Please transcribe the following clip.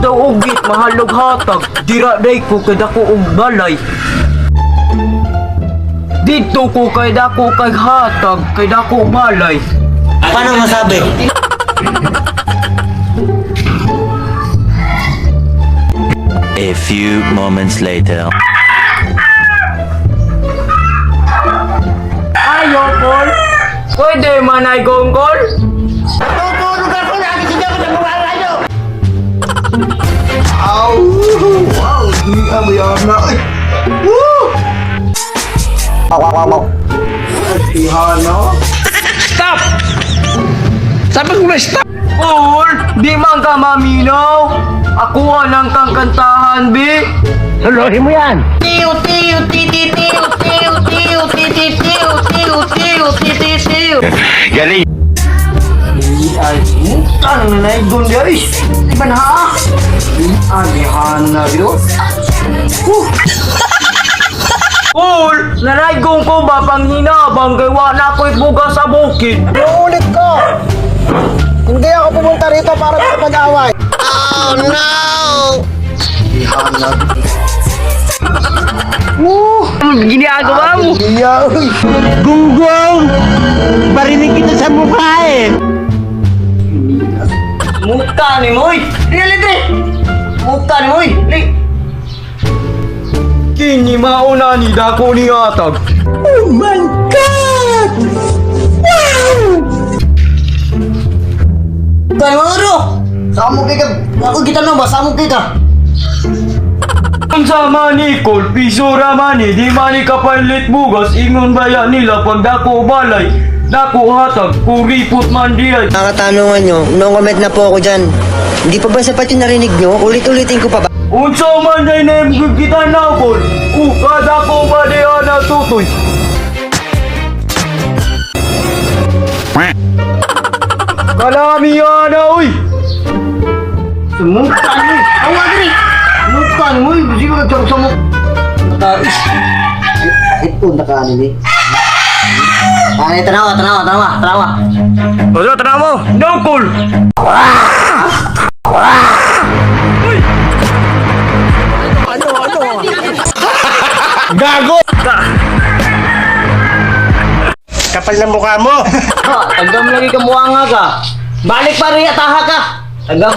daw og git, mahal og hatag. Dira day ko kay dako og balay. Didto ko kay dako kay hatag, kay dako balay. Paano masabi? A few moments later. Ayo, Paul. Pwede man ay gonggol? Aw! Wow! Di abayan na. Ay! Woo! Aw, aw, aw, aw. Ihana. Stop! Sabi ko na stop! Paul, di man ka maminaw. Ako ang kang kantahan, bi. Suluhin mo yan. Tiyo, tiyo, ti, ti, tiyo, tiyo, tiyo, ti, ti, tiyo, tiyo, tiyo, ti, ti, tiyo. Galing. Ay, muka na nanaygon diya, eh. Di ba na, ah? Amihan na, bro. Paul, nanaygon ko ba panghinabang kay wa na ko'y buga sa bukid? Inuulit ko! Hindi ako pumunta rito para makipag-away. Ginagawa mo. Iya, uy. Gunggong! Barinig kita sa mukha eh! Mukha ni Moy! Dili, dili! Mukha ni Moy! Dili! Kini mauna ni dako ni atag. Oh my God! Wow! Tayo mga ro! Samog kay ka. Ako kita no ba? Samog kay ka. Unsa man ni Col, piso ra man ni, di man ni kapalit bugas, ingon baya nila pag dako balay, dako hatag, kuripot man di ay. Mga katanungan nyo, no comment na po ako dyan. Hindi pa ba sapat yung narinig nyo? Ulit-ulitin ko pa ba? Unsa man day na kita na Col, uka dako ba di ana tutoy. Kalami ana uy. Mukha ni. Awa diri. Mukha ni mo. Sige ka charot sa mo. Tais. Ito na ka nili. Ay, tanawa, tanawa, tanawa, tanawa. Ano, tanaw mo? No, Col. Gago! Kapal ng mukha mo! Ha, tagam lagi ka muanga ka. Balik pa rin ataha ka. Tagam.